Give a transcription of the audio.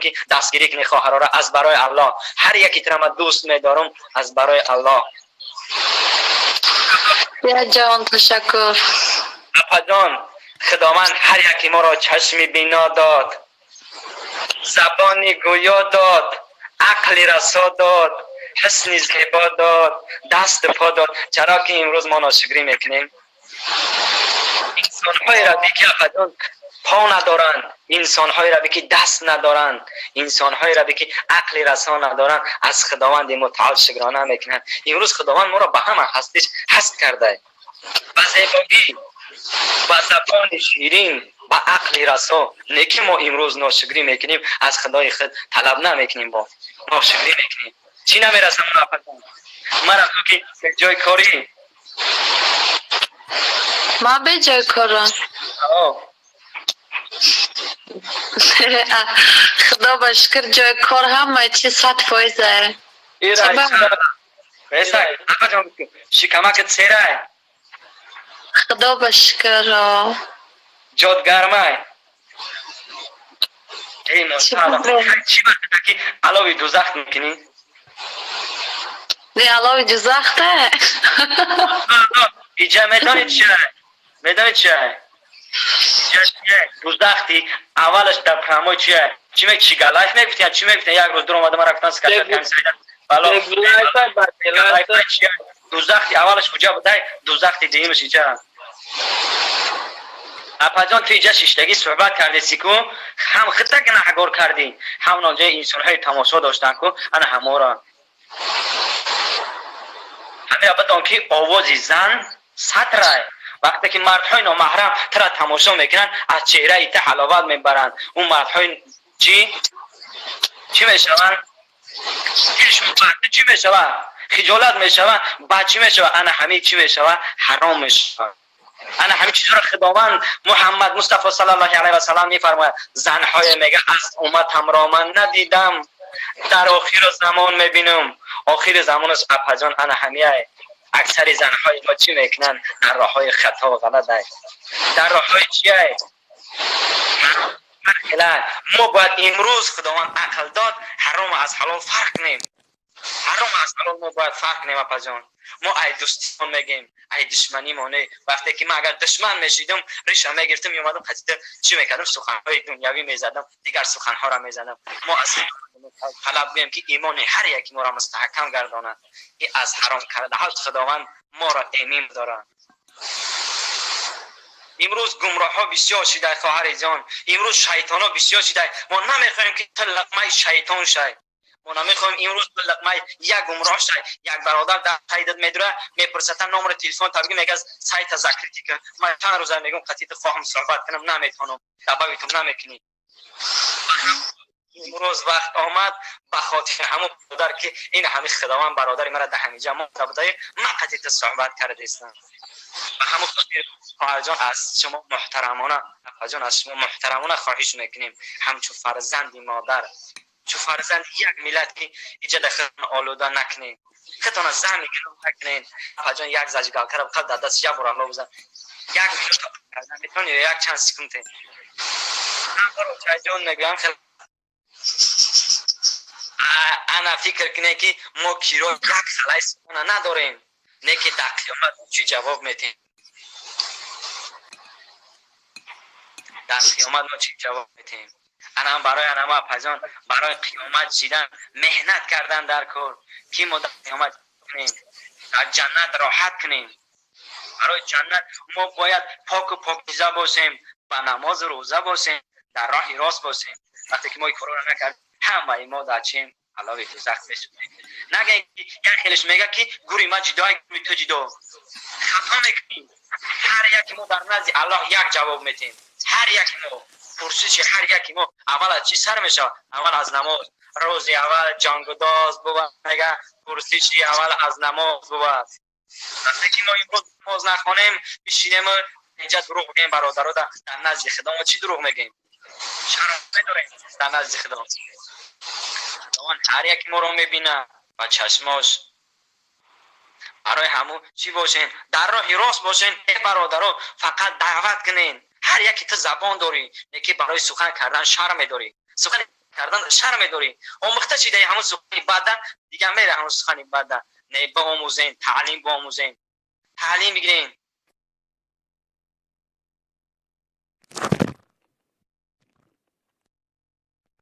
ки дастгирӣ кунӣ хоҳарора аз барои Аллоҳ. Ҳар яки тура ман дӯст медорам аз барои Аллоҳ. Я ҷон, ташаккур. Апаҷон, Худованд ҳар яки моро чашми бино дод, забони гӯё дод, ақли расо дод, ҳусни зебо дод, дасту по дод. Чаро ки имрӯз мо ношукрӣ мекунем? Инсонҳоеро ки, апаҷон, по надоранд, инсонҳоеро ки даст надоранд, инсонҳоеро ки ақли расо надоранд, аз Худованди мутаол шукрона мекунанд. Имрӯз Худованд моро ба ҳама ҳастиш ҳаст карда, ба зебогӣ, ба забони ширин, ба ақли расо. Не ки мо имрӯз ношукрӣ мекунем, аз Худои худ талаб намекунем, бо ношукрӣ мекунем. Чӣ намерасам, апаҷон? Мара ки ҷои корӣ. Ман беҷои корам. Худо ба шукр, ҷои кор ҳама чи 100%-е. Шикамакат серай? Худо ба шукр. Ҷот гармай? Эй, чӣ вақте ки алови дузах мекунӣ? Не, алови дузахте. Иҷа медонӣ чия? Медонӣ чия? Дузахти аввалаш дар прамой чия? Чӣ ме чигалайф мегуфтиян, чӣ мегуфтиян? Як рӯз дур омада ман рафтан скачать кардам сайда. Бало. Дузахти аввалаш куҷа будай? Дузахти дуюмаш иҷа. Апаҷон, ту иҷа шиштагӣ суҳбат кардеси ку, ҳам хита гунаҳгор кардӣ, ҳам ноҷои инсонҳои тамошо доштан ку, ана ҳамора. Ҳамира бидон ки овози зан сатрай. Вақте ки мардҳои номаҳрам тура тамошо мекунанд, аз чеҳраи ту ҳаловат мебаранд. Он мардҳои чӣ? Чӣ мешаванд? Дилшон чӣ мешавад? Хиҷолат мешавад, баъд чӣ мешавад? Ана ҳамин чӣ мешавад? Ҳаром мешавад. Ана ҳамин чизро Худованд Муҳаммад Мустафо саллаллоҳу алайҳи васаллам мефармояд: занҳое мега аз умматамро ман надидам, дар охири замон мебинам. Охири замонаш, апаҷон, ана ҳамияй. Аксари занҳои мо чӣ мекунанд? Дар роҳҳои хато ва ғалат, дар роҳҳои чиай? Мо бояд имрӯз Худованд ақл дод, ҳаром аз ҳалол фарқ кунем. Ҳаром аз ҳалол мо бояд фарқ кунем, апаҷон. Мо ай дӯстиён мегем, ай душманимон не. Вақте ки ман агар душман мешидам, риша мегирифтам, меомадам қатида чӣ мекардам? Суханҳои дунявӣ мезадам, дигар суханҳоро мезадам. Мо аз талаб гӯем ки имони ҳар яки моро мустаҳкам гардонад, ки аз ҳаром кардаҳо Худованд моро эмин дорад. Имрӯз гумроҳҳо бисёр шидай, хоҳари ҷон. Имрӯз шайтонҳо бисёр шидай. Мо намехоҳем ки ту лақмаи шайтон шай. Мо намехоҳем имрӯз ту лақмаи як гумроҳ шай. Як бародар дар сайдат медура, мепурсата номери телефон табги, мегаз сайта закрытый кун. Ман чанд рӯза мегӯм қатита хоҳам суҳбат кунам, наметавонам, добавить намекунӣ. Имрӯз вақт омад ба хотири ҳамон бародар ки ин ҳами Худованд бародари мара дар ҳамиҷа монда будай, ман қатита суҳбат кардастам. Ба ҳамон хотир, хоҳарҷон, аз шумо муҳтарамона, апаҷон, аз шумо муҳтарамона хоҳиш мекунем, ҳамчун фарзанди модар, чу фарзанди як миллат, ки иҷа дар худтон олуда накунед, худтона зами гиром накунед. Апаҷон, як зажигалка ра бихал дар даст, як бор алло бизан, як минута кардан метавонӣ ё як чанд секунде? Ҷон, мегӯям, хел ана фикр кунед ки мо киро як халаи сухана надорем, не ки дар қиёмат чӣ ҷавоб метиҳем? Дар қиёмат мо чӣ ҷавоб метиҳем? Ана барои анама, апаҷон, барои қиёмат шидан меҳнат кардан дар кор, ки мо дар қиёмат кунем, дар ҷаннат роҳат кунем. Барои ҷаннат мо бояд поку покиза бошем, ба намозу рӯза бошем, дар роҳи рост бошем. Вақте ки мо ин корро накардем, ҳамаи мо дар чим? Алови дузах месӯзем. Нагӯем ки як хелеш мега ки гури ман ҷидо, гури ту ҷидо. Хато мекунем. Ҳар яки мо дар назди Аллоҳ як ҷавоб метиҳем. Ҳар яки мо пурсиши ҳар яки мо аввал аз чӣ сар мешавад? Аввал аз намоз. Рӯзи аввал ҷонгудоз бувад, мега пурсиши аввал аз намоз бувад. Вақте ки мо имрӯз намоз нахонем, бишинем инҷа дурӯғ бигӯем бародаро, дар назди Худо мо чӣ дурӯғ мегӯем? Шарм медорем дар назди Худо. Худованд ҳар яки моро мебинад ба чашмош. Барои ҳамун чӣ бошен? Дар роҳи рост бошен, э бародаро, фақат даъват кунен. Ҳар яки ту забон дорӣ, неки барои сухан кардан шарм медорӣ. Сухан Кардан шарм медорӣ, омӯхта шидаи ҳамун сухани бада, дига мере ҳамун сухани бада. Не, биомӯзем, таълим биомӯзем, таълим бигирем.